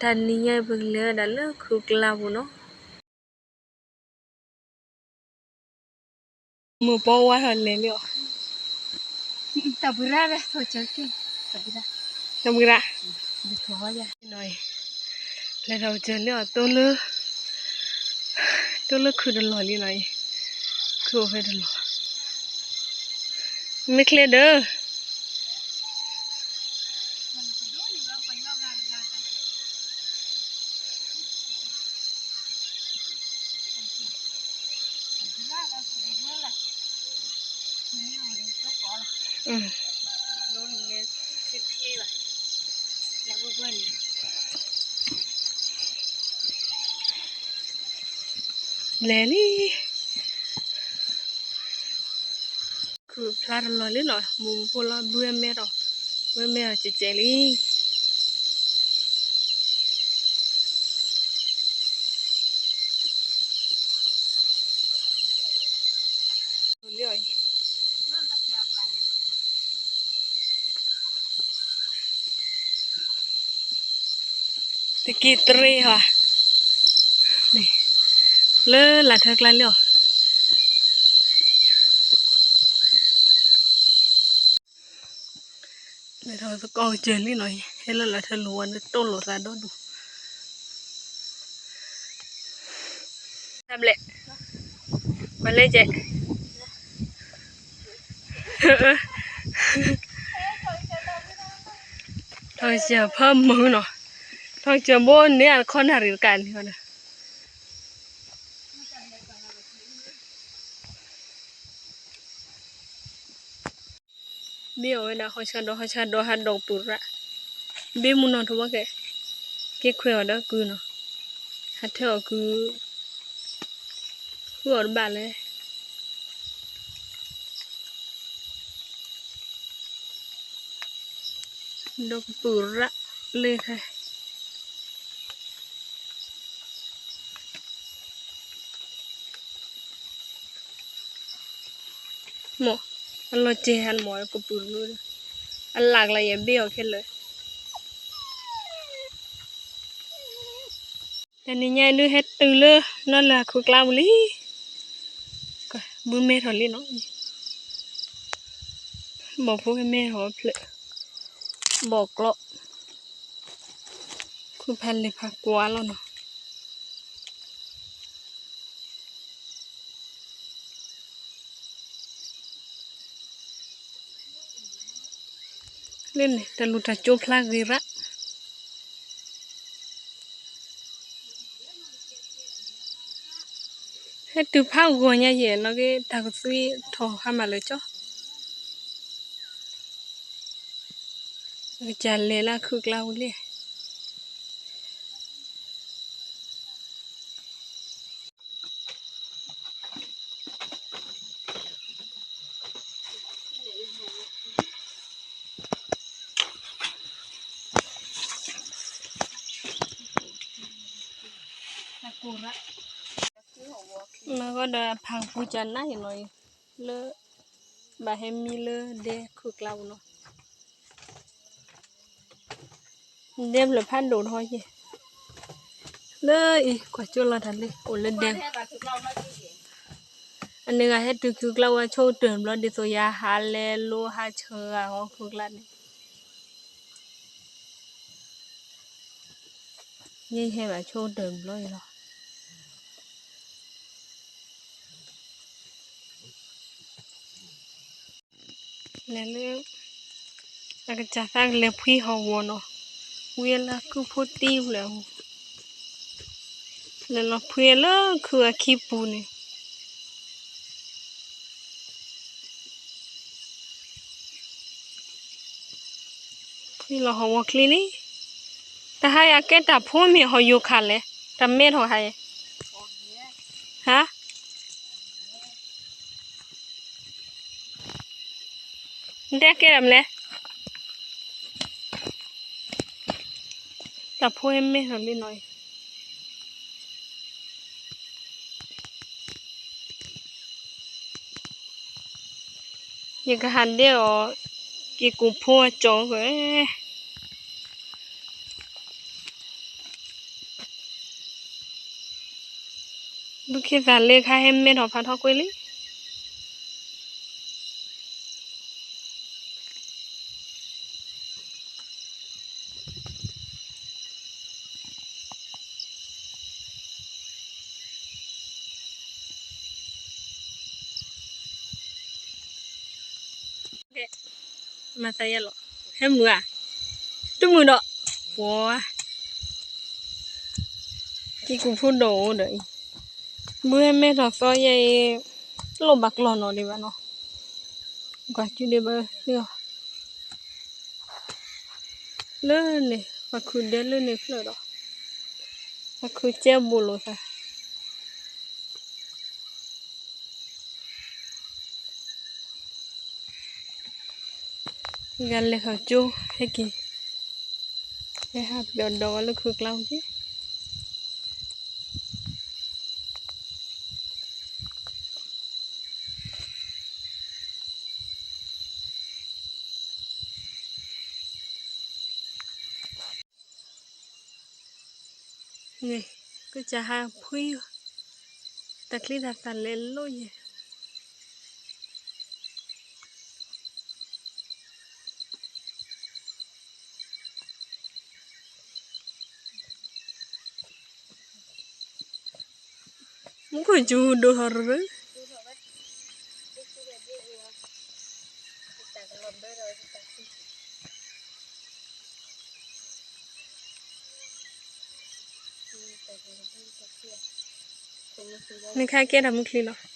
တနံၤညါအံၤ ပကလဲၤဝဲဒၣ်လၢခုးကျါပူၤနီၤ. မိၢ်ပှၢ်ဝါထီၣ်လဲၤလံအီၤ, တၢ်ဘှံးရၣ်, တၢ်ဘှံးရၣ်, လဲၤထီၣ်ကစၢၢ်လံအီၤ တိၢ်လၢ တိၢ်လၢခုးတလီၢ်လံနီၤအံၤ, ခုးအိၣ်ဖဲတလီၢ်, မ့ၢ်ချ့ဒီး လဲၤလံ. ခုးဖျါတလီၢ်လံနီၤ, မိၢ်ဖိလီၤ ဘုအမဲထီၣ်, ဘုအမဲထီၣ်ကဲးကဲးလံ. တက့ၢ်တရ့ဟီ, လၢလၢ်ထၢကျါလံအီၤ, လဲၤထီၣ်သကိးကစၢၢ်လံနီၤ, ဟဲလၢလၢ်ထၢလိၤဝဲန့ၣ်တိၢ်လိာ်သးဒီဒူၣ်, တၢ်ဘျဲၣ်, ပှၤလဲကဲး ထီၣ်ကစၢၢ်ဖၢမုၢ်နီၤ, ထီၣ်ကစၢၢ်ဘိန့ၣ် အခီၣ်နၢ်ရံၣ်တကးန့ၣ်ဒီး ဘ့ၣ်အီၤဝဲဒၣ်ဟီၣ်ဆၣ်ဒီးဟီၣ်ဆၣ်ဒီးဟးဒီးကပုာ်ရၣ်, ဘ့ၣ်မုၢ်နီၢ်ထိးဘၣ်ကဲ, က့ၤခွဲးအီၤဒီးကုၢ်နီၤ, ဟးထၢအီၤကုၢ်, ဃုအီၤတဘၣ်လဲၣ်. ဒီးကပုာ်ရၣ်လၢခါ မ့ၢ်အလီၤစဲၤဟဲမ့ၢ်ကပုာ်ရၣ်, အလၢ်ကျါယဘ့ၣ်အီၤခဲလၢာ်. တနံၤညါအံၤဒုးဟဲတုၤလၢနီၢ်လၢ်ခုးကျါပူၤလံ, ဘုမဲထီၣ်လံနီၤ, ဘီၣ်ဖိဟဲမဲထီၣ်ဖျၢၣ်, ဘီၣ်ကျီ, ခုးဖးလဲၤဖးကွၢ်လီၤနီၤ. လၢန့ၣ် တၢ်လူၢ်တၢ်ကၠိဖျါဂ့ၤရၣ်, ဟဲတုၤဖးဂီၤညါယဲၢ်နီၢ်က့ တၢ်ကသွံထီၣ်ဟါမၢ်လၢာ်ကၠီ, ကစၢ်လဲၤလၢခုးကျါပူၤလံ. မ့ၢ်ဂီၢ်ဒီးအဖးကပူၤကနၣ်အံၤနီၤအံၤ, လၢ ဘၣ်ဟဲမံလၢဒဲခုးကျါပူၤနီၤ, ဒဲဖျၢၣ်ဖးဒိၣ်ထီၣ်က့ၤ, လၢအံၤကွၢ်ကၠိလီၤတၢ်လံ အိၣ်လၢဒဲ, အန့ၣ်ဂၤဟဲတုၤခုးကျါဝဲဆိကတၢၢ်ဘျီ ဒ်သိးယၤဟးလဲၤလိဟးဆှၢဂၤဂီၤခုးကျါန့ၣ် ယဲယဟဲဘၣ်ဆိကတၢၢ်ဘျီအံၤလီၤ. လဲၤလၢ အကစၢ်သးကလဲၤဖှံဟီၣ်ဝီၤနီၤ, ဝံၤလၢကုၢ်ဖိတံၢ်ဖျၢၣ်အပူၤ, လဲၤလီၤဖှံလၢခုးအခံပူၤန့ၣ် ဖှံလီၤဟီၣ်ဝီၤချ့လံ, တဟါအံၤအကဲတၢ်ဖိမ့ၢ်ဟီၣ်ယိၤခးလဲၣ်, တၢ်မဲထီၣ်ဟါအံၤ, ဟါ, တဲကဲတၢ်မလဲၣ်, တၢ်ဖိဟဲမဲထီၣ်လံနီၤအံၤ ယကဟးဒဲအီၤ က့ၤကိာ်ဖိအကၠီၣ်ဝဲ, ဘုခ့သးလ့ခါဟဲမဲထီၣ်ဖးထီကွ့လံ. မၤသးယဲလီၤ, ဟဲမုာ်ဧါ, တမုာ်ဒီး, ပှၤ, ကံၢ်ကူၣ်ဖိဒီးအိၣ်ဒီးအံၤ, ဘုဟဲမဲထီၣ်သီယဲအံၤ, လိၣ်ဘၣ်ကျီၢ်နီၣ်ဒံးဘၣ်နီၤ, ကွၢ်ကၠူဒံးဘၣ်လံအီၤ, လၢန့ၣ် ပှၤခုၣ်ဒဲလၢန့ၣ်ဖျၢၣ်ဒီး, ပှၤခုၣ်ကဲဘိလိာ်သး ဂၤလဲၤထီၣ်ကၠိ ဟဲက့ၤ, ဟဲဟးပျီၢ်ဒီးဝဲလၢခုၣ်ကျါက့ၤ. န့ၣ်, ကစၢ်ဟးဖှံ, တၢ်ချံတၢ်သၣ်လဲၤလိၣ်ယဲၢ်. မူခိၣ်စူၤဒိၣ်ထီၣ်ရၢၢ် နခါကဲတၢ်မူချံလီၤ.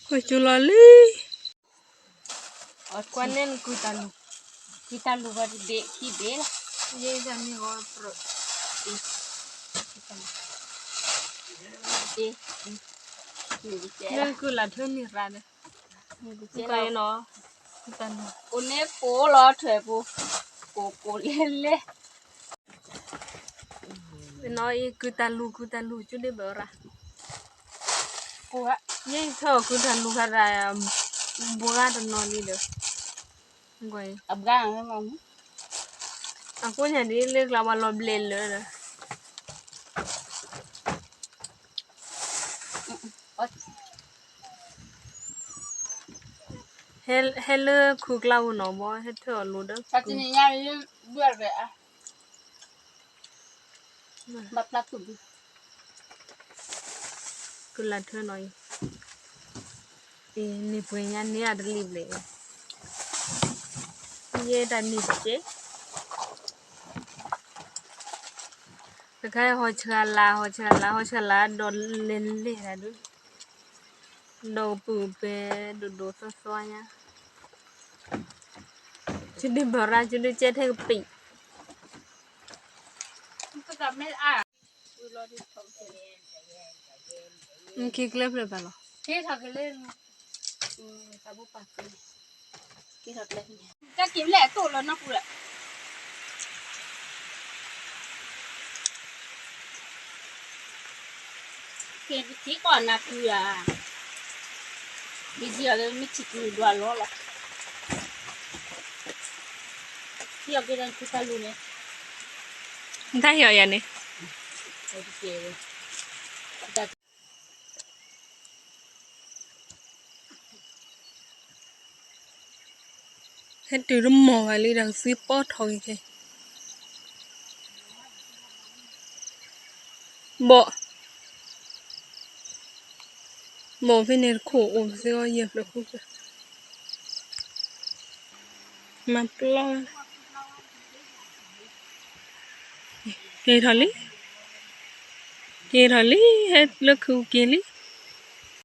ဃိစူၤလီၤလံ. ကွၢ်န့ၣ်နကုၢ်တၢ်လူၤ, ကုၢ်တၢ်လူၤဘၣ်တဘ့ၣ်ခံဘ့ၣ်လီၤ. ယဲဒၣ်မ့ၢ်ဂီၤပြၢၣ်, နကုၢ်လၢ်ထၢန့ၣ်ရၣ်ဒီး, နကုၢ်နီၤ, အိၣ်န့ၣ်ကိးလီၤထွဲပူၤ, ကိးကိးလဲၣ်လဲၣ်. နီၤအံၤ ကုၢ်တၢ်လူၤ ကုၢ်တၢ်လူၤ ကၠူဒ့ဘၢရၣ်, ယဲထီၣ်ကုၢ်တၢ်လူၤခါရၣ်, ဘှါတနီၤလံဒီး, အဘှါ, အဃိညါဒ်လၢကျါဝဲလီၤဘျဲၣ်လၢဒီး ဟဲလၢခုၣ်ကျါပူၤနီၤဘီ ဟဲထၢၣ်အီၤလိၤဒီး, ကုၢ်လၢ်ထၢနီၤအံၤ, အံၤန့ၣ်ပှ့ၤညါန့ၢ်အတလံၣ်ဘျဲၣ်, ယဲတၢ်န့ၣ်တက့ၢ်. တခါဟီၣ်ဆှၢလၢ် ဟီၣ်ဆှၢလၢ် ဟီၣ်ဆှၢလၢ်ဒီးလဲၤလဲၤတၢ်ဒုး, ဒီးကပုၢ်ပဲဒိၣ်ဒိၣ်သွဲသွဲညါ, ကၠူဒုးဘၣ်ရၣ် ကၠူဒုးကဲထဲကပံာ်, က့ၤကျဲဖျၢၣ်ဘၣ်လီၤ. က့ၤထီၣ်ကျဲဖဲန့ၣ်, တၢ်က့ၤလဲၣ်အတိၢ်လီၤနီၢ်ပူၤလီၤ. က့ၤပထံကီၢ်နၤကုၤဧါ, မ့ၢ်ဒ်အီၤလၢမ့ၢ်ထံၣ်ကုၤဒွးလီၤလီၤ. ထံၣ်အီၤက့ၤဒီးကုၤတၢ်လူၤန့ၣ်, နတၢ်ဟ့ၣ်အီၤယၤန့ၣ် ဟဲတုၤတမီၢ်ဘၣ်လံဒီးကသံပီထီၣ်က့ၤခဲ, ဘီၣ်, ဘီၣ်ဖဲန့ၣ်တခိၣ်အိၣ်သ့အီၤယဲၢ်ဖျၢၣ်ဃုဖျၢၣ်, မၤပျီ, က့ၤထီၣ်လံ, က့ၤထီၣ်လံ, ဟဲလၢခုက့ၤလံ.